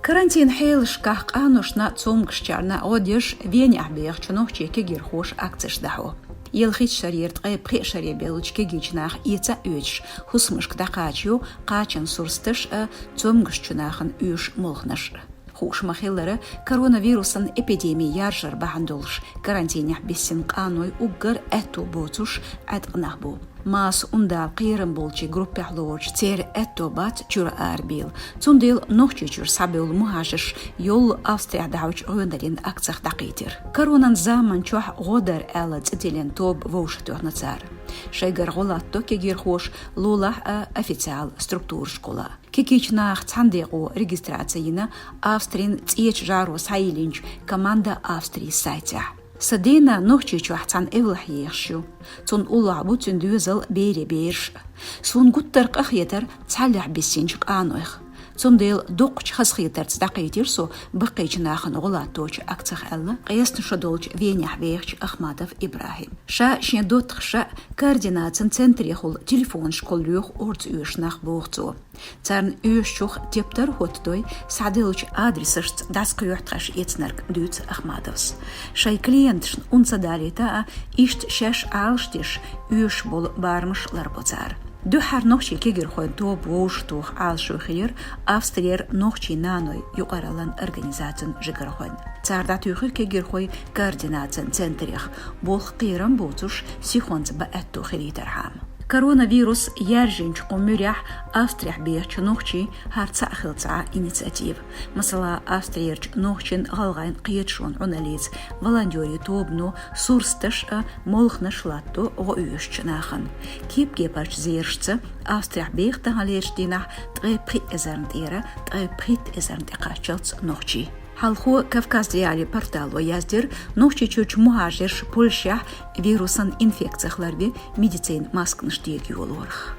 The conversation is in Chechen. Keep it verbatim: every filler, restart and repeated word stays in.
Карантин хьелашкахь къаношна, цомгашчарна гӀо деш Венехь бехачу нохчийн кегийрхоша акцеш дӀахьо. Ялхитта шарера ткъе пхиъ шаре бевллачу кегийчу наха эца а оьцуш, хӀусамашка дӀакхачайо кхачан сурсаташ а, цомгашчу нахана оьшу молханаш а. Хууш ма-хиллара, коронавирусан эпидеми яржар бахьана долуш карантинехь биссина къаной уггар аьтто боцуш Ӏаьткъа нах бу. Маса ундала кхерам болчийн группехь лоручу церан аьтто бац чуьра арабийла. Цундела Нохчийчуьра схьабевлла мухӀажарш йолу Австрехь дӀахьочу гӀоьналлин акцех дӀакхийтира. Коронан заманчохь гӀо дара аьлла цӀе тиллина тоба вовшахтоьхна цара. Шайгара гӀо латто кегийрхоша лулахь а, официал структурашкахула. Кегийчу наха цхьана декъо регистраци йина Австрин цӀечу жӀаро схьайиллинчу «Команда Австрии» сайтехь. Сан дена Нохчийчохь цхьана эвлахь ехаш ю. Цунна уллохь бу цуьнан доьзал, берийн бераш а. Суна гуттар а къахетар цхьаллехь биссинчу къанойх. Цундела дуккхачу хазахетарца дӀакхийтира со баккхийчу нахана гӀо латточу акцех, аьлла къестина шо долчу Венехь вехачу Ахмадов ИбрахӀима. Ша шен доттагӀаша а, координацин центрехула телефонашкахула лоьху орца оьшу нах, боху цо. Царна оьшучух тептар а хӀоттадой, схьаделлачу адресашца дӀасакхоьхьу тхаьш эцнарг, дуьйцу Ахмадовс. Шайн клиенташна ун ца далийта а, иштта шаьш Ӏалашдеш, оьшуш болу барамаш ларбо цара. Дуьххьара нохчийн кегийрхойн тоба вовшахтоха Ӏалашо хилира Австрера нохчийн наной юкъараллин организацин жигархойн. Цара дӀатуьйхира кегийрхой координацин центрех, болх кхерам боцуш, сихонца бан аьтто хилийтархьама. Коронавирус яьржинчу кху муьрехь Австрехь бехачу нохчийн хӀара цхьаъ хилла ца Ӏа инициатива. Масала, Австрерчу нохчийн, гӀалгӀайн кхеташонан Ӏуналлица волонтерийн тобано сурсаташ а, молханаш а латто гӀо оьшучу нахана. Кеп-кепарчу зерашца, Австрехь беха таханлерчу дийнахь ткъе пхиъ эзарна тӀера ткъе пхийтта эзарна тӀекхаччалц нохчий. Хьалхо Кавказ.Реалии портало яздира Нохчийчуьрчу мухӀажарша Польшехь вирусан инфекцих ларве медицинан масканаш дега йолорах.